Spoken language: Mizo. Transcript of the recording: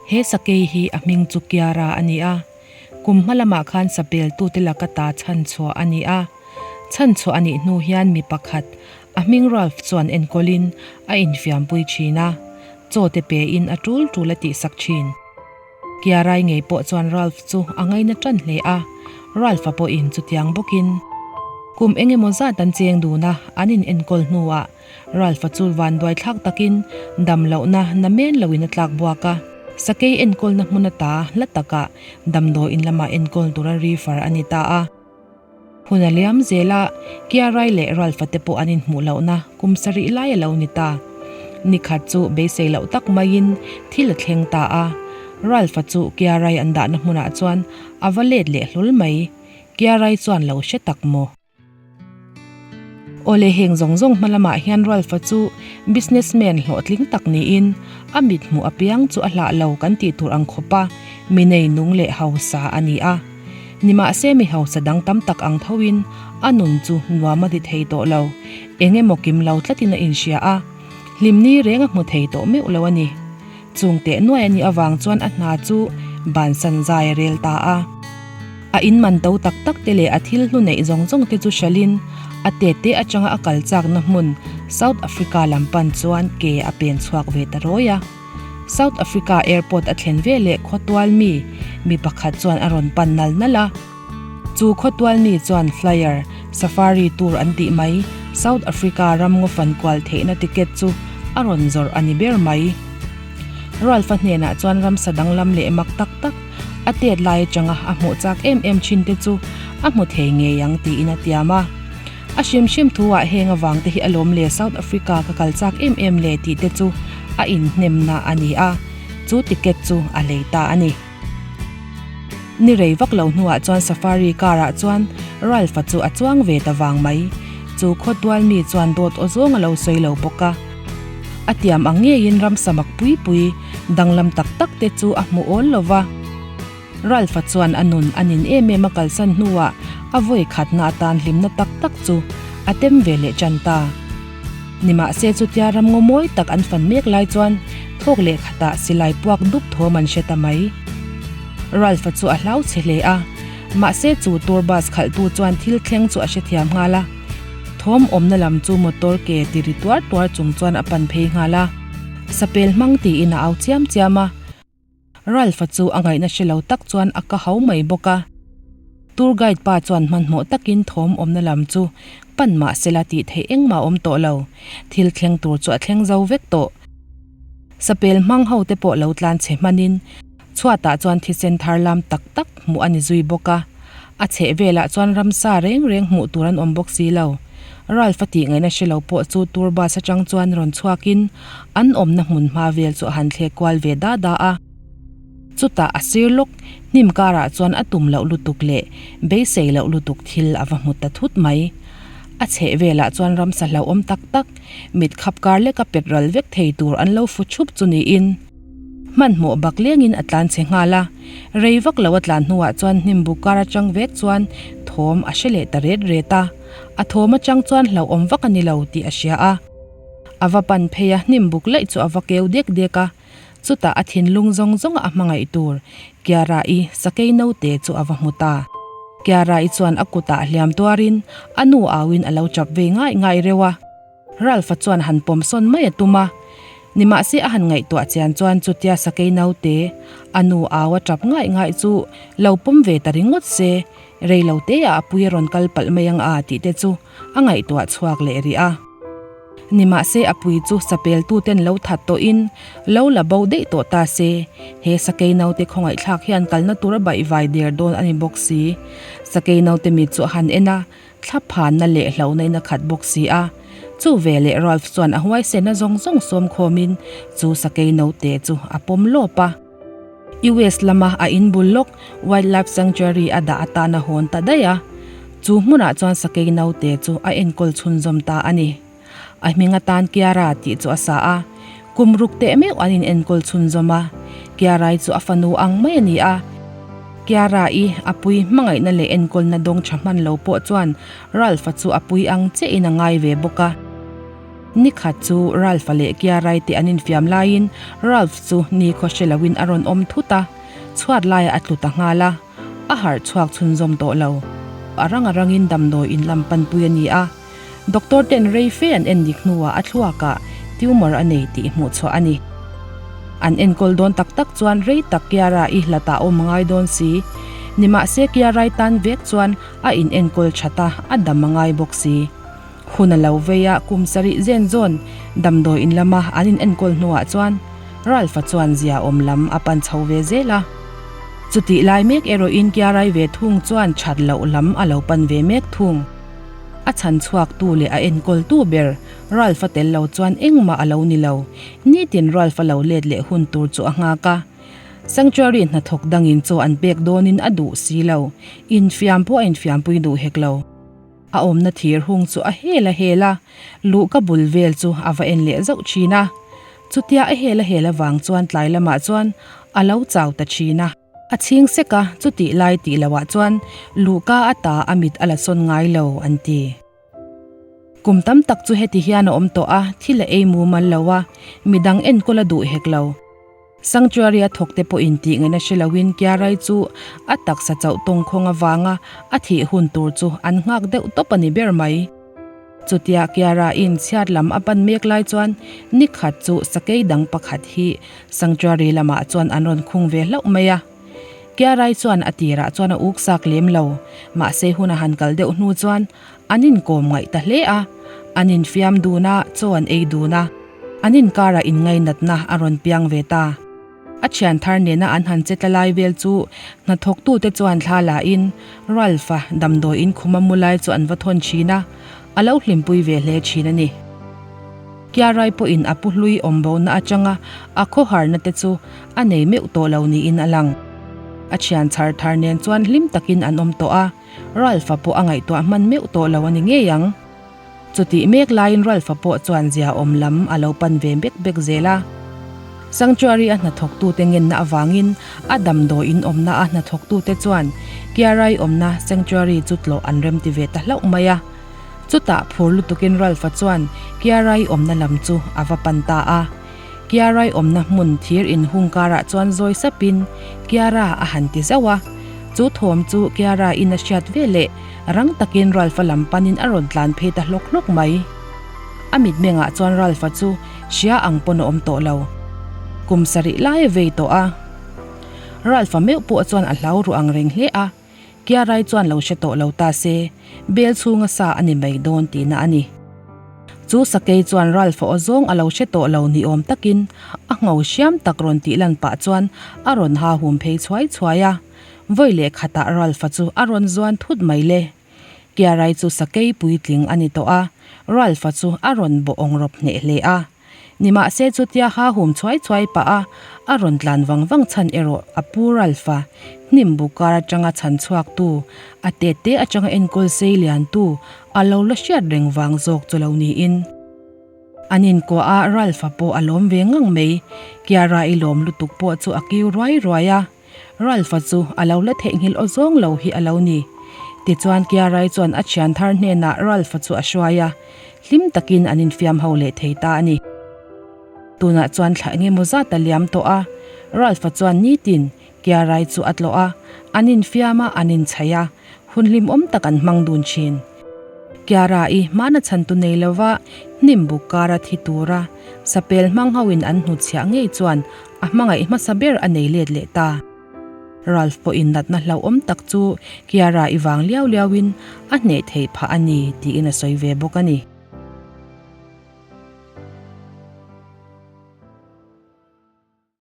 He sakei hi a hming chu Kiara a ni a, kum hma lamah khan sapeltute laka ta chhanchhuah a ni a. Chhanchhuah a nih hnu hian mi pakhat, a hming Ralph chuan enkawlin a infiampui thin a, chaw te pein a tul tul a tihsak thin. Kiarai ngei pawh chuan Ralph chu a ngaina tan hle a, Ralph-a pawhin chutiang bawkin kum eng emaw zat an cheng dun a, an in enkawl hnuah Ralph-a chu vanduai thlak takin dam lohna namen loin a tlak buak a, sakei enkawlna hmun ata hla takah damdawiin lamah enkawl tura refer a ni ta a. Hun a liam zel a, Kiarai leh Ralph-a te pawh an inhmuh lohna kum sarih lai a lo ni ta. Nikhat chu beisei loh tak maiin thil a thleng ta a, Ralph-a chu Kiarai an dahna hmunah chuan a va let leh hlawl mai. Kiarai chuan lo hre tak maw? Awle heng zawng zawng hma lamah hian Ralph-a chu businessman hlawhtling tak niin a mithmuh apiang chu a hlah lo kan tih tur ang khawpa mi nei nung leh hausa a ni a. Nimahse mi hausa dang tam tak ang thoin a nun chu nuam a ti thei tawh lo, eng emaw kim lo tlatin a inhria a, hlimni reng a hmu thei tawh meuh lo a ni. Chung teh nuai a nih avang chuan a hna chu bansan zai a rel ta a. A in man to tak tak te leh a thil hlu neih zawng zawng te chu hralhin a tet te atanga a kal chakna hmun South Africa lam pan chuan ke a pen chhuak ve ta rawi a. South Africa airport a thlen ve leh khawtual mi mi pakhat chuan a rawn pan nal nal a. Chu khawtual mi chuan flyer, safari tour an tih mai, South Africa ram ngaw fan kual theihna ticket chu a rawn zawrh a ni ber mai. Ralph-a hnenah chuan ramsa danglam leh mak tak tak a tet lai atanga a hmuh chak em em thin te chu a hmu thei ngei ang tiin a tiam a. A hrim hrim thu ah heng avang te hi a lawm le South Africa ka kal chak em em le tih te chu a inhnemna a ni a, chu ticket chu a lei ta a ni. Ni rei vak lo hnuah chuan safari car ah chuan Ralph-a chu a chuang ve ta vang mai. Chu khawtual mi chuan dawt aw zawng a lo sawi lo bawk a. A tiam ang ngeiin ramsa mak pui pui danglam tak tak te chu a hmu awl lo va. Ralph-a chuan a nun a nin em em a kalsan hnuah a vawi khatna atan hlimna tak tak chu a tem ve leh tan ta. Nimahse chutia ram ngaw mawi tak an fan mek lai chuan thawk leh khatah silai puak dup thawm an hre ta mai. Ralph-a chu a hlau che hle a, mahse chu tour bus khalhtu chuan thil thleng chu a hrethiam nghal a. Thawm awmna lam chu motor ke ti ri tuar tuar chung chuan a pan phei nghal a, sapel hmang tiin a au chiam chiam a. Ralph-a chu a ngaihna hre lo tak chuan a ka hau mai bawk a. Tour guide pa chuan hmanhmawh takin thawm awmna lam chu pan mah sela tih theih engmah a awm tawh lo. Thil thleng tur chu a thleng zo vek tawh. Sapel hmang ho te pawh lo tlan chhe hmanin chhuatah chuan thisen thar lam tak tak hmuh a ni zui bawk a. A chheh velah chuan ramsa reng reng hmuh tur an awm bawk si lo. Ralph-a tih ngaihna hre lo pawh chu tour bus atang chuan rawn chhuakin An awmna hmun hma vel chu a han thlek kual ve da da a. Chutah a sir lawk hnim karah chuan a tum loh lutuk leh beisei loh lutuk thil a va hmu ta thut mai. A chheh velah chuan ramsa hlauhawm tak tak, mit khap kar leka pet ral vek thei tur an lo fu thup chu niin hmanhmawh bak lengin a tlan chhe nghal a. Rei vak lo a tlan hnuah chuan hnim bu kar atang vek chuan thawm a hre leh ta ret ret a. A thawm atang chuan hlauhawm vak a ni lo tih a hria a. A va pan phei a, hnim buk laih chu a va keu dek dek a. Chutah a thinlung zawng zawnga a hmangaih tur Kiara-i sakei naute chu a va hmu ta. Kiara-i chuan a kutah hliam tuarin a nu auin a lo chap ve ngai ngai reuh a. Ralph-a chuan han pawm sawn mai a tum a. Nimahse a han ngaihtuah chian chuan chutia sakei naute a nu au a chap ngai ngai chu lo pawm ve ta ringawt se, rei lo teah a pui a rawn kal palh mai ang a tih te chu a ngaihtuah chhuak leh rih a. Nimahse a pui chu sapel tuten lo that tawhin lo la bo daih tawh ta se, he sakei naute khawngaihthlak hian kalna tur a baih vai der dawn a ni bawk si. Sakei naute mit chu a han en a, thla phanna leh hlauhna in a khat bawk si a. Chu veleh Ralph chuan a huaisena zawng zawng sawm khawmin chu sakei naute chu a pawm lawp a. US lama a in bul lawk Wildlife Sanctuary a dah atan a hawn ta daih a, chu hmunah chuan sakei naute chu a enkawl chhunzawm ta a ni. A hming atan Kiara tih chu a sa a, kum ruk teh meuh an in enkawl chhunzawm a, Kiara-i chu a fanu ang mai a ni a. Kiara-i a pui hmangaihna leh enkawlna dawng tha hman lo pawh chuan Ralph-a chu a pui ang chiahin a ngai ve bawk a. Nikhat chu Ralph-a leh Kiara-i te an infiam laiin Ralph chu nikhaw hre loin a rawn awm thut a, chhuat laiah a tlu ta nghal a, a harh chhuak chhunzawm tawh lo. A rang a rangin damdawi in lam panpui a ni a, doctor ten rei fe an en dik hnuah a thluakah tumor a nei tih hmuh chhuah a ni. An enkawl dawn tak tak chuan rei tak Kiara-i hlatah awm a ngai dawn si. Nimahse Kiara-i tan vek chuan a inenkawl that a, a dam a ngai bawk si. Hun a lo vei a, kum sarih zen zawn damdawi in lama an in enkawl hnuah chuan Ralph-a chuan zia awm lam a pan chho ve zel a. Chutih lai mek erawhin Kiarai ve thung chuan that loh lam a lo pan ve mek thung. A chhan chhuak tu leh a enkawl tu ber Ralph-a tel lo chuan engmah a lo ni lo. Nitin Ralph-a lo let leh hun tur chu a nghak a. Sanctuary hnathawk dangin chaw an pek dawnin a duh si lo. Infiam pawh a infiampui duh hek lo. A awmna thir hung chu a hel a hel a, luhka bul vel chu a va en leh zauh thin a. Chutia a hel a hel avang chuan tlai lamah chuan a lo chau ta thin a. A chhing sek a, chutih lai tih loah chuan luhka ata a mit a la sawn ngai lo an ti. Kum tam tak chu heti hian a awm tawh a, thil a ei mumal lo a, midang enkawl a duh hek lo. Sanctuary a thawk te pawhin tih ngaihna hre loin Kiarai chu a taksa chauh tawngkhawng avanga a thih hun tur chu an nghak deuh tawp a ni ber mai. Chutia Kiara in chhiat lam a pan mek lai chuan nikhat chu sakei dang pakhat hi Sanctuary lamah chuan an rawn khung ve hlauh mai a. Kiarai chuan a tirah chuan a uk sak lem lo, mahse hun a han kal deuh hnu chuan an inkawm ngaih ta hle a, an infiam dun a, chaw an ei dun a. An inkarah inngainatna a rawn piang ve ta. A thian thar nena an han che tla lai vel chu hnathawktute chuan thla la in Ralph-a damdawi in khuma mu lai chu an va thawn thin a, a lo hlimpui ve hle thin a ni. Kiarai pawhin a pu hlui awm bona atanga a khawharna te chu a nei meuh tawh lo niin a lang. A thian chhar thar nen chuan hlim takin an awm tawh a, Ralph-a pawh a ngaihtuah hman meuh tawh lo a ni ngei ang. Chutih mek laiin Ralph-a pawh chuan zia awm lam a lo pan ve bek bek zel a. Sanctuary a hnathawktute ngenna avangin a damdawi in awmna a hnathawktute chuan Kiarai awmna Sanctuary chu tlawh an remti ve ta hlauh mai a. Chutah phur lutukin Ralph-a chuan Kiarai awmna lam chu a va pan ta a. Kiarai awmna hmun thir inhung karah chuan zawi sapin Kiara a han ti zauh a. Chu thawm chu Kiara in a hriat veleh Rang takin Ralph-a lam panin a rawn tlan phei ta hlawk hlawk mai. A mitmengah chuan Ralph-a chu hria ang pawn a awm tawh lo. Kum sarih lai a vei tawh a. Ralph-a meuh pawh chuan a hlau ruh ang reng hle a, Kiarai chuan lo hre tawh lo ta se, bel chhunga sa a ni mai dawn tihna a ni. Chu sakei chuan Ralph-a aw zawng a lo hre tawh lo ni awm takin a ngho hriam tak rawn tih lan pah chuan a rawn ha hum phei chhuai chhuai a. Vawi leh khatah Ralph-a chu a rawn zuan thut mai le. Kiarai chu sakei puitling a ni tawh a, Ralph-a chu a rawn bawh awng rawp hneh hle a. Nimahse chutia ha hum chhuai chhuai pah a, a rawn tlan vang vang chhan erawh a pu Ralph-a hnim bu kar atanga chhan chhuaktu, a tete atanga enkawl sei liantu a lo la hriat reng vang zawk chu lo niin. An inkuah a, Ralph-a pawh a lawm ve ngang mai. Kiara-i lawm lutuk pawh chu a kiu ruai ruai a. Ralph-a chu a lo la theihnghilh aw zawng lo hi a lo ni. Tichuan Kiarai chuan a thian thar hnenah Ralph-a chu a hruai a, hlim takin an infiam ho leh thei ta a ni. Tunah chuan thla engemaw zat a liam tawh a, Ralph-a chuan nitin Kiarai chu a tlawh a, an infiam a, an inchhaih a, hun hlimawm tak an hmang dun thin. Kiara-i hmana chhantu nei lova hnim buk kara thi tura sapel hmang hoin an hnutchhiah ngei chuan A hmangaih hmasa ber a nei let leh ta. Ralph pawhin natna hlauhawm tak chu Kiara i vang liau liauin a hneh theih phah a ni tiin a sawi ve bawk a ni.